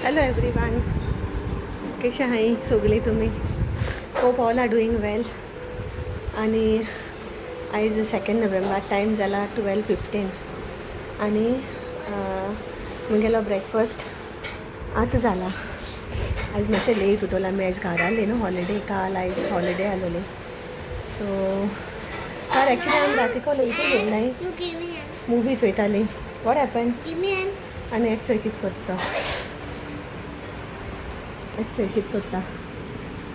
Hello everyone, कशें आहाय सगळीं तुमी? Hope all are doing well. आनी आयज 2 नोव्हेंबर, टायम जाला 12:15 आनी म्हगेलो ब्रेकफास्ट आतां जाला. आयज मातशें लेट उठोला आमी. आयज घरा आसली न्हू हॉलिडे, काल आयज हॉलिडे आसलोली. सो काल एक्चुली आमी रातीको लेटूय येयनाय. You give me an. Movie चोयताली. What happen? Give me an. आनी एक चोय कित करता, एक चोय कित करता.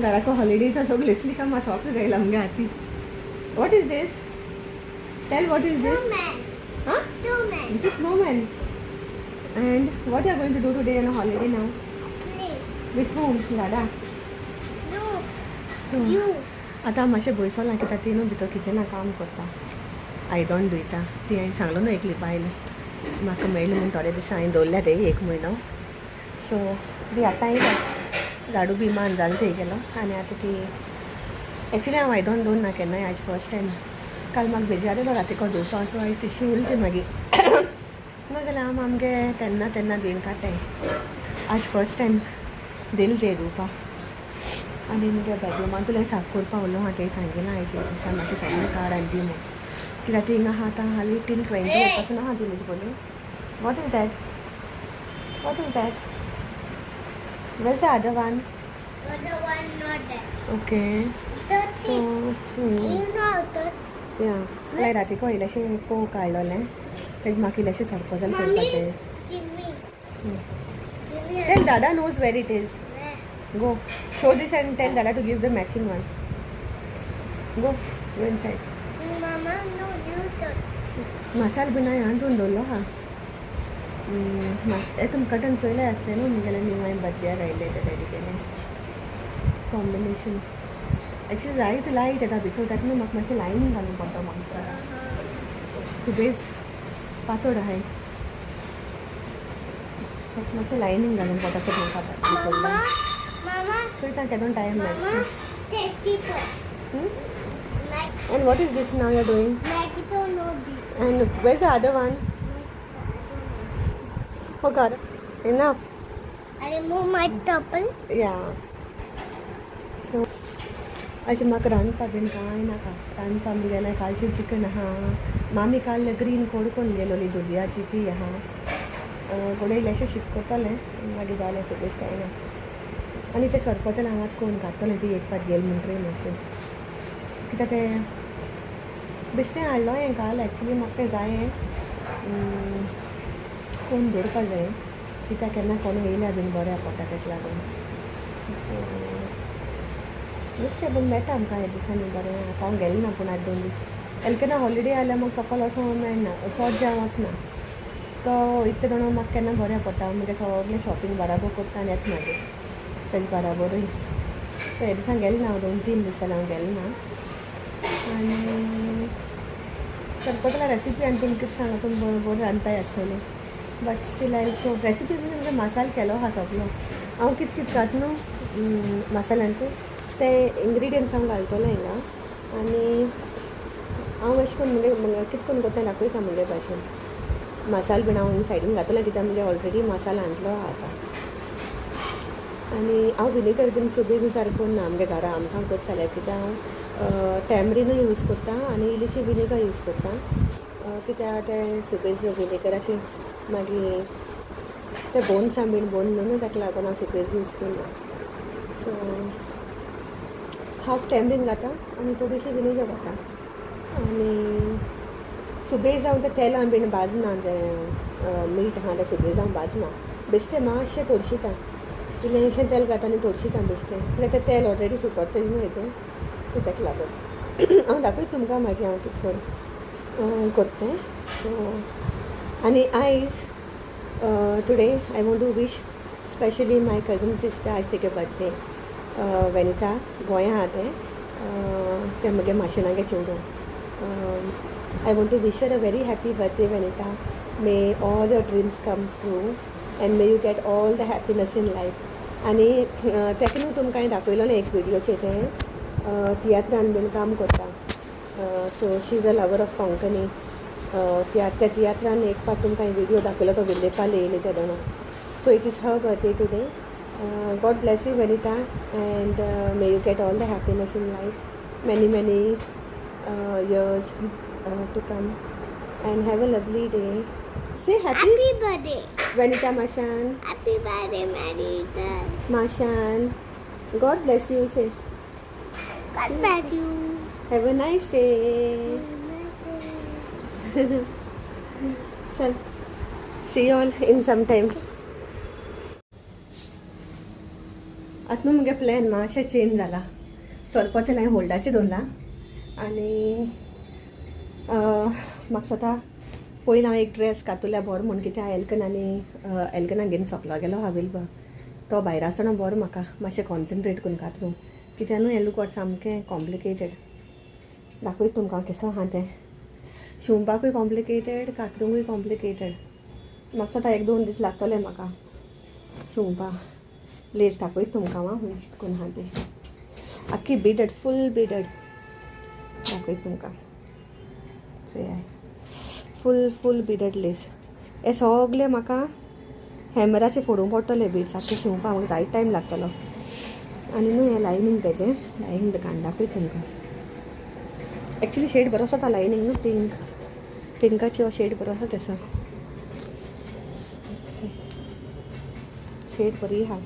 घराको हॉलिडेचा सगळी इसली कामां सगळें गेला आमगे हाती. What is this? Tell, what is this? Snowman. Huh? Snowman. This is snowman. And what you are going to do today on a holiday now? Play. With whom? Dada? No. So You. आतां मातशें बयसोलां कित्याक ती न्हू भितर Kitchener काम करता, आयदन धुयता ती. हांवें सांगलो न्हू, एकली बायल म्हाका मेळ्ळी म्हूण थोडे दीस हांवें दवरल्या ते एक म्हयनो. सो ती आतां येयल्या, झाडू बी मान जालें थंय गेलो. आनी आतां ती एक्चुली हांव आयदन दवरना केन्नाय, आयज फर्स्ट टायम. काल म्हाका बेजार येयलो रातीको धुवपा, सो आयज ती शिवली ती मागीर. ना जाल्यार हांव आमगे तेन्ना तेन्ना धुयन काडटाय. आज फर्स्ट टायम दिल ते धुवपा. आनी मुगे बेडरुमान तुलें साफ करपा उरलो आहा, तें सांगिलां आयज एक दिसा मातशें सगळें काड आनी दी म्हूण, कित्याक ती हिंगा आहा आतां हालीं टील 28 पासून आहा ती बोली. What is that? What is that? Where's the other one? Other one not there. Okay. Dirty. So You know the या, लाय रातीको इल्लेशें पोव काडलोलें, तेज म्हाका इल्लेशें सारको जालें Mommy, करपाचें. Give me. Give me. Tell Dada knows where it is. Where? Go show this and tell Dada to give the matching one. Go, go inside. Mama, no, you don't. मसाल बीन हांवें हाडून दवरलो आहा. हे तुमी कटन चोयले आसलें न्हू मुगेलें न्यू हांवें बर्थडेयार आयिल्लें तें रेडी केलें कॉम्बिनेशन. एक्चुली जायत लायट येता भितर, ताका न्हू म्हाका मातशें लायनींग घालूंक पडटा म्हाका. सुबेज पातोड आहाय, ताका मातशें लायनींग घालूंक पडटा तर म्हाका Mama, भितरल्यान. Mama, चोयता केदोन टायम Mama, मेळटा. Take people. Like, And what is this now you're doing? Like it don't know be. And where's the other one? Oh God, enough. I remove my towel. Yeah. So, अशें म्हाका रांदपा बीन कांय नाका. रांदपा मुगेलें कालचें chicken आहा, मामी काल ग्रीन कोड कोन्न गेलोली दुदयाची, ती आहा. घोडे इल्लेशें शीत करतलें, मागीर जालें. सुबेज कांय ना. आनी तें सरपतें हांगात कोण काडटलें, ती एक फावट गेल म्हणटरी मातशें, कित्याक तें बेश्टें हाडलो हांवें काल. एक्चुली म्हाका तें जायें कोण दवरपा जाय, कित्याक केन्ना कोण येयल्या बीन बऱ्या पडटा, तेका लागून. सो नुस्तें बीन मेळटा आमकां ह्या दिसांनी बरें. आतां हांव गेलें ना, पूण आतां 2 दीस एल केन्ना हॉलिडे आयल्यार म्हाका सकयल वचोंक मेळना, चड हांव वचना. तो इतले जाण म्हाका केन्ना बरें पडटा, मागीर सगळें शॉपिंग बराबर करता आनी येता मागीर तेजे बराबरूय. सो ह्या दिसान गेलें ना हांव, 2-3 दीस जालें हांव गेलें ना. आनी सरपतला रेसिपी आनी तुमकां कितें सांगा, तुमी बरें बरें रांदताय आसतलें, but still I show recipe. म्हणजे मसाल केलो आहा सगलो, हांव कित कित घात न्हू मसाल्यांतू, ते इन्ग्रिडियंट्स हांव घालतलें हिंगा. आनी हांव अशें करून म्हणजे कित करून करता दाखयता मुगे भाशेन. मसाल बीन हांव सायडीन घातलें, कित्याक म्हणजे ऑलरेडी मसाला हाडलो आहा आतां. आनी हांव विनेगर बीन सुबेज सारको करना आमगे घरा, आमकां करता जाल्यार, कित्याक हांव टॅमरिनूय यूज करता आनी इल्लीशी विनेगर यूज करता, कित्याक तें सुबेज विनेगराचे मागीर ते बोन्सां बीन बोन न्हू, ताका लागून हांव सुबेज यूज करना. सो हाफ टॅमरीन घाता आनी थोडीशी विनेगर घाता. आनी सुबेज हांव तें तेलान बीन भाजना, तें मीठ आहा तें सुबेज हांव भाजना, बेश्टें मातशें तोडशिता, इल्लेंशें तेल घाता आनी तोडशिता बेश्टें, कित्याक तें तेल ऑलरेडी सुकत न्हू हेजें. सो ताका लागून हांव दाखयता तुमकां मागीर हांव कितें करून करता तें. सो आनी आयज today I want to wish specially my cousin sister. आयज तेगे बर्थडे, वेनिता. गोंया आहा तें, तें म्हगे माशेनागे चेडूं. I want to wish her a very happy birthday, Venita. May all your dreams come true and may you get all the happiness in life. आनी तेका न्हू तुमकां हांवें दाखयलो ना एक विडियोचेर, तें तियात्रान बीन काम करता. So she is a lover of Konkani. त्या तियात्रान एक फावट तुमकां हांवें विडियो दाखयलो, तो विल्लेपाले येयले तेदोना. So it is her birthday today. God bless you Vanita, and may you get all the happiness in life, many many years to come, and have a lovely day. Say happy Happy birthday. Vanita Mashan. Happy birthday, Marita. Mashan, God bless you. Say God bless you. Have a nice day. चल, see all in some time. आतां न्हू मुगे plan मातशें change जाला. सोलपाचें हांवें होल्डाचें दवरलां आनी म्हाका स्वता पयलीं हांव एक ड्रेस कातुल्या बरो म्हूण, कित्याक एल्कन आनी एल्कनाक घेवन सोंपलो गेलो हा विल्ब तो भायर आसतना बरो म्हाका मातशें कॉन्सन्ट्रेट करून कातरूं, कित्याक न्हू हें लुकोट सामकें कॉम्प्लिकेटेड. दाखयता तुमकां केसो आहा तें. शिंवपाकूय कॉम्प्लिकेटेड, कातरूंकूय कॉम्प्लिकेटेड. म्हाका स्वता एक दोन दीस लागतले म्हाका शिंवपाक. लेस दाखयता तुमकां हांव खंय कितें करून आहा तें. आख्खी बिडड, फूल बिडड दाखयता तुमकां. चोयाय, फूल फूल बिडड लेस. हे सगळे म्हाका हॅमराचे फोडूंक पडटले बीड्स. आख्खे शिंवपाक म्हाका जायत टायम लागतलो. आनी न्हू हें लायनींग, तेजें लायनींग काडून दाखयता तुमकां. एक्चुली शेड बरो आसा लायनींग न्हू, पिंक पिंकाची हो शेड बरो आसा तेसो. शेड बरी आहा.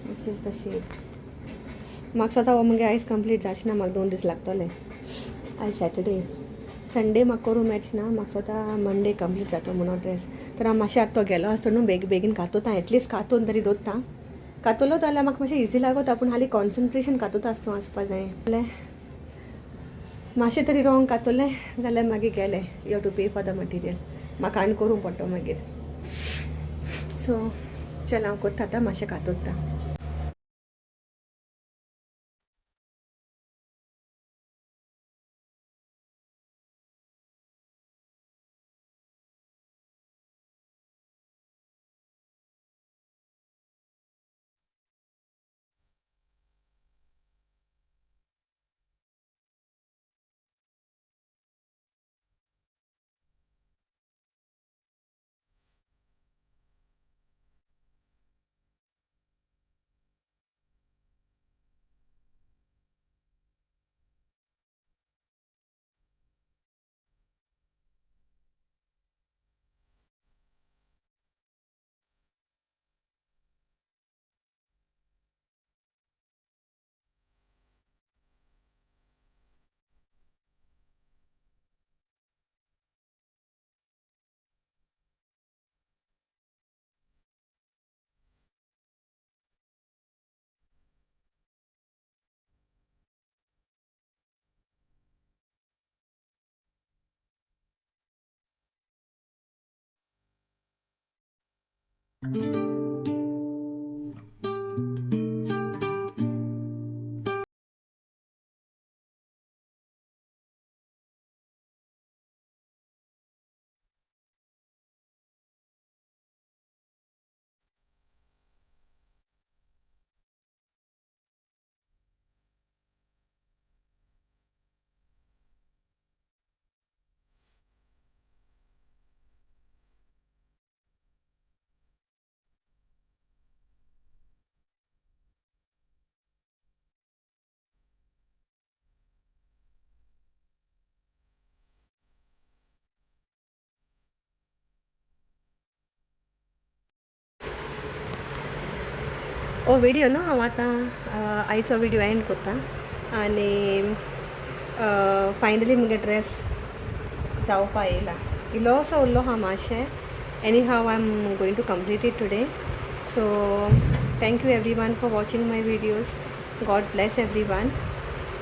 This is the shade. म्हाका स्वता हो मुगे आयज कंप्लीट जावचें ना, म्हाका 2 दीस लागतले. आयज सॅटर्डे, संडे म्हाका करूं मॅच ना. म्हाका स्वता मंडे कंप्लीट जातो म्हणून ड्रेस. तर हांव मातशें आतां तो गेलो आसतो न्हू, बेगीन बेगीन कातोता, एटलिस्ट कातून तरी दवरता. कातोलो जाल्यार म्हाका मातशें इजी लागता, पूण हालीं कॉन्सन्ट्रेशन कातोता आसतना आसपा जाय. जाल्यार मातशें तरी रोंग कातोलें जाल्यार मागीर गेलें, you to pay for the material. म्हाका आनी करूंक पडटलो मागीर. सो चल, हांव कोत्ता आतां, मातशें कातोता. हो व्हिडिओ न्हू हांव आतां आयचो व्हिडिओ एंड करता. आनी फायनली मुगे ड्रेस जावपा येयला. इल्लोसो उरलो आहा मातशें. Anyhow I am going to complete it today. So thank you everyone for watching my videos. God bless everyone,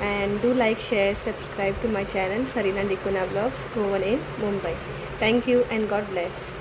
and do like, share, subscribe to my channel Sarina D'Cunha vlogs, Goan in Mumbai. Thank you and God bless.